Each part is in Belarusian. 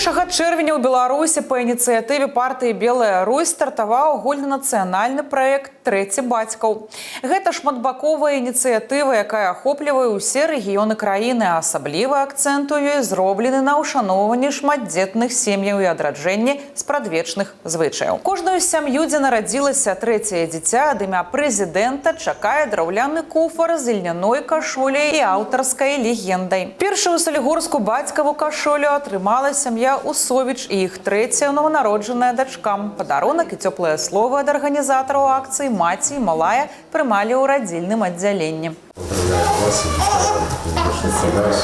1 чэрвеня ў Беларусі па ініцыятыве партыі «Белая Русь» стартаваў агульнанацыянальны праект «Трэці бацькаў». Гэта шматбаковая ініцыятыва, якая ахоплівае ўсе рэгіёны краіны, а асаблівы акцэнт у ёй зроблены на ўшаноўванні шматдзетных сем'яў і адраджэнні спрадвечных звычаяў. Кожную сям'ю, дзе нарадзілася трэцяе дзіця, ад імя прэзідэнта чакае драўляны куфар з ільняной кашуляй і аўтарскай легендай. Першую ў Салігорску бацькаву кашулю атрымала сям'я Усовіч і іх трэцяя нованароджаная дачка. Падарунак і цёплае словы ад арганізатараў акцыі маці і малая прымалі ў радзільным аддзяленні. Поздравляю вас и вам такой небольшой подарок.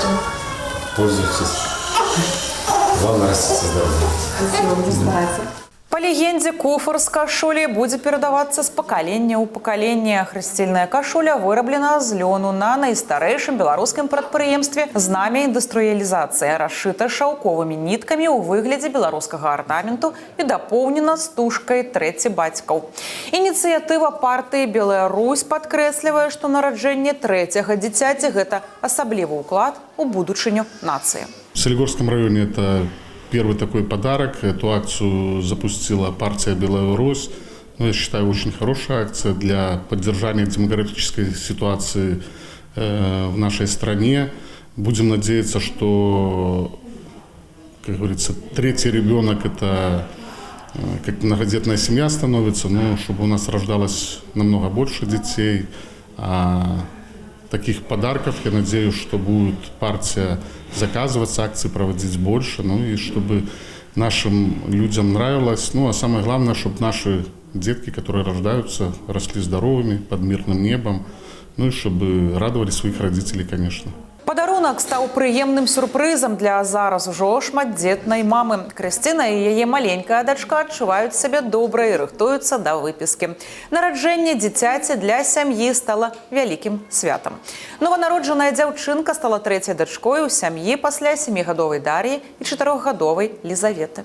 Пользуйтесь. Главное, растите здоровыми. Спасибо, буду стараться. Па легендзе, куфар з кашуляй будзе перадавацца з пакалення ў пакаленне. Хрысцільная кашуля выраблена з лёну на найстарэйшым беларускім прадпрыемстве «Знамя індустрыялізацыі», расшыта шаўковымі ніткамі ў выглядзе беларускага арнаменту і дапоўнена стужкай «Трэці бацькаў». Ініцыятыва партыі «Белая Русь» падкрэслівае, што нараджэнне трэцяга дзіцяці — гэта асаблівы ўклад у будучыню нацыі. В Солигорском районе это первый такой подарок. Эту акцию запустила партия «Белая Русь». Ну, я считаю, очень хорошая акция для поддержания демографической ситуации в нашей стране. Будем надеяться, что, как говорится, третий ребенок – это как многодетная семья становится, но чтобы у нас рождалось намного больше детей. А таких подарков, я надеюсь, что будет партия заказывать, акции проводить больше, ну и чтобы нашим людям нравилось. Ну а самое главное, чтобы наши детки, которые рождаются, росли здоровыми, под мирным небом, ну и чтобы радовали своих родителей, конечно. Падарунак стаў прыемным сюрпрызам для зараз ужо шматдзетнай мамы. Крысціна і яе маленькая дачка адчуваюць сябе добра і рыхтуюцца да выпіскі. Нараджэнне дзіцяці для сям'і стала вялікім святам. Нованароджаная дзяўчынка стала трэцяй дачкой у сям'і пасля сямігадовай Дар'і і чатырохгадовай Лізаветы.